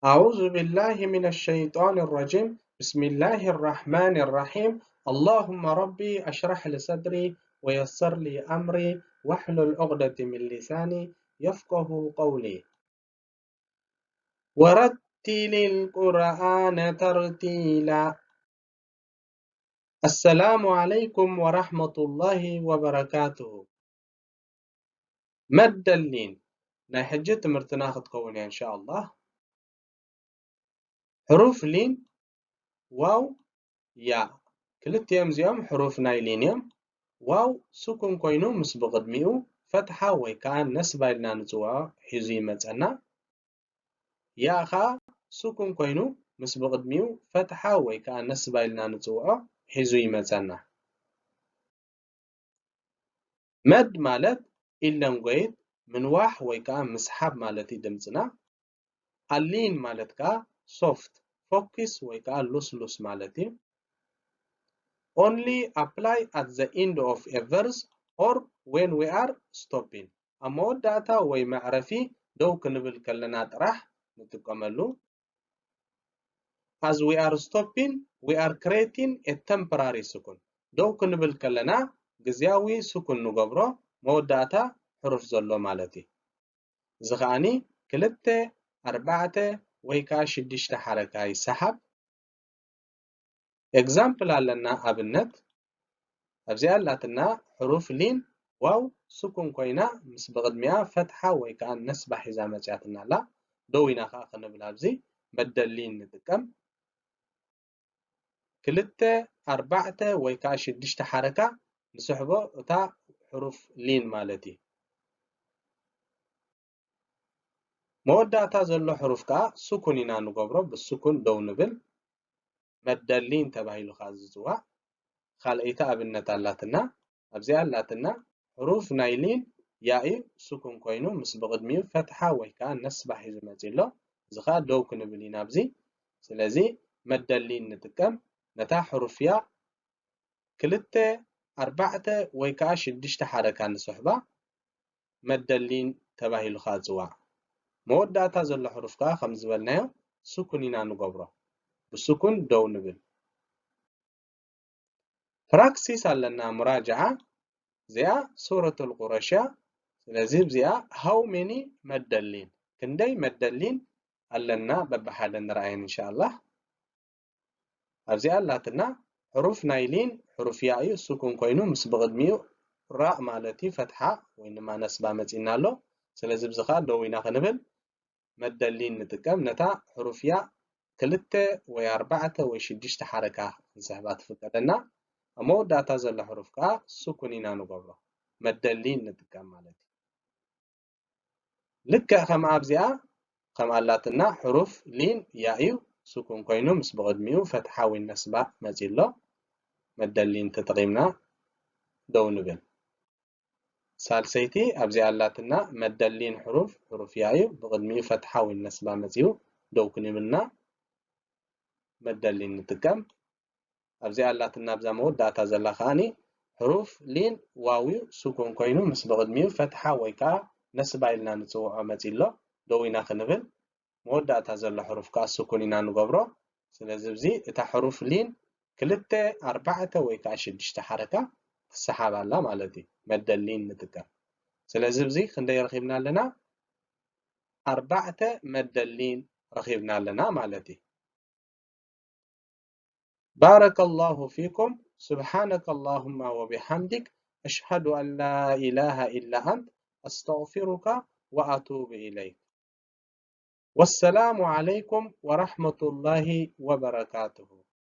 أعوذ بالله من الشيطان الرجيم. بسم الله الرحمن الرحيم. اللهم ربي اشرح لي صدري ويسر لي أمري واحلل عقدة من لساني يفقه قولي. ورتل القرآن ترتيلا. السلام عليكم ورحمة الله وبركاته. መደሊን ናይ ሕጂ ትምህርትና ክትከውን እያ እንሻኣላህ። ሕሩፍ ሊን ዋው ያ፣ ክልቲኦም እዚኦም ሕሩፍ ናይ ሊን እዮም። ዋው ስኩን ኮይኑ ምስ ብቕድሚኡ ፈትሓ ወይ ከዓ ነስባ ኢልና ንፅውዖ ሒዙ ይመፀና። ያ ኸዓ ስኩን ኮይኑ ምስ ብቕድሚኡ ፈትሓ ወይ ከዓ ነስባ ኢልና ንፅውዖ ሒዙ ይመፀና። መድ ማለት ኢለንጎይት ምንዋሕ ወይ ከዓ ምስሓብ ማለት እዩ ድምፅና። ኣሊን ማለት ከዓ ሶፍት፣ ፎኪስ ወይ ከዓ ሉስሉስ ማለት እዩ። Only apply at the end of a verse or when we are stopping. ኣብ መወዳእታ ወይ መዕረፊ ደው ክንብል ከለና ጥራሕ ንጥቀመሉ። As we are stopping, we are creating a temporary ስኩን። ደው ክንብል ከለና ግዝያዊ ስኩን ንገብሮ መወዳእታ ሕሩፍ ዘሎ ማለት እዩ። እዚ ከዓኒ ክልተ፣ ኣርባዕተ ወይ ከዓ ሽዱሽተ ሓረካ ይሰሓብ። ኤግዛምፕል ኣለና ኣብነት። ኣብዚኣ ኣላትና ሕሩፍ ሊን ዋው ስኩን ኮይና ምስ ብቕድሚኣ ፈትሓ ወይ ከዓ ነስባ ሒዛ መፅያትና ኣላ። ደው ኢና ከዓ ክንብል ኣብዚ መደሊን ንጥቀም። ክልተ፣ ኣርባዕተ ወይ ከዓ ሽዱሽተ ሓረካ ንስሕቦ እታ ሕሩፍ ሊን ማለት እዩ። መወዳእታ ዘሎ ሕሩፍ ከዓ ስኩን ኢና ንገብሮ፣ ብስኩን ደው ንብል። መደሊን ተባሂሉ ከዓ ዝፅዋዕ ካልኣይቲ ኣብነት ኣላትና። ኣብዚኣ ኣላትና ሕሩፍ ናይ ሊን ያኢ ስኩን ኮይኑ ምስ ብቕድሚኡ ፈትሓ ወይ ከዓ ነስባ ሒዙ መፂ ኣሎ። እዚ ከዓ ደው ክንብል ኢና ኣብዚ። ስለዚ መደሊን ንጥቀም። ነታ ሕሩፍ ያ ክልተ፣ ኣርባዕተ ወይ ከዓ ሽዱሽተ ሓረካ ንስሕባ መደሊን ተባሂሉ ከዓ ዝፅዋዕ። መወዳእታ ዘሎ ሕሩፍ ከዓ ከም ዝበልናዮ ስኩን ኢና ንገብሮ። ብስኩን ደው ንብል። ፕራክሲስ ኣለና ሙራጅዓ። እዚኣ ሱረቱል ቁረሽ እያ። ስለዚ እዚኣ ሃው ሜኒ መደሊን፣ ክንደይ መደሊን ኣለና በብሓደ ንረኣየን እንሻኣላህ። ኣብዚኣ ኣላትና ሕሩፍ ናይ ሊን ሕሩፍ ያ እዩ፣ ስኩን ኮይኑ ምስ ብቕድሚኡ ራእ ማለት እዩ ፈትሓ ወይ ድማ ነስባ መፂና ኣሎ። ስለዚ ብዚ ከዓ ደው ኢና ክንብል መደሊን ንጥቀም። ነታ ሕሩፍ ያ ክልተ ወይ ኣርባዕተ ወይ ሽዱሽተ ሓረካ ክንስሕባ ትፍቀደና። ኣብ መወዳእታ ዘሎ ሕሩፍ ከዓ ስኩን ኢና ንገብሮ፣ መደሊን ንጥቀም ማለት እዩ። ልክዕ ከም ኣብዚኣ ከም ኣላትና ሕሩፍ ሊን ያ እዩ፣ ስኩን ኮይኑ ምስ ብቕድሚኡ ፈትሓ ወይ ነስባ መፂ ኣሎ። መደሊን ተጠቒምና ደው ንብል። ሳልሰይቲ ኣብዚኣ ኣላትና መደሊን ሕሩፍ፣ ሕሩፍ ያ እዩ፣ ብቕድሚኡ ፈትሓ ወይ ነስባ መፂኡ ደው ክንብልና መደሊን ንጥቀም። ኣብዚኣ ኣላትና ኣብዛ መወዳእታ ዘላ ከዓኒ ሕሩፍ ሊን ዋው እዩ፣ ስኩን ኮይኑ ምስ ብቕድሚኡ ፈትሓ ወይ ከዓ ነስባ ኢልና ንፅውዖ መፂ ኣሎ። ደው ኢና ክንብል፣ መወዳእታ ዘሎ ሕሩፍ ከዓ ስኩን ኢና ንገብሮ። ስለዚ እዚ እታ ሕሩፍ ሊን ክልተ፣ ኣርባዕተ ወይ ከዓ ሽዱሽተ ሓረካ ትሰሓብ ኣላ ማለት እዩ። መደሊን ንጥቀም። ስለዚ እዚ ክንደይ ረኺብና ኣለና? ኣርባዕተ መደሊን ረኺብና ኣለና ማለት እዩ። بارك الله فيكم. سبحانك اللهم وبحمدك. أشهد أن لا إله إلا أنت. أستغفرك وأتوب إليك. والسلام عليكم ورحمة الله وبركاته.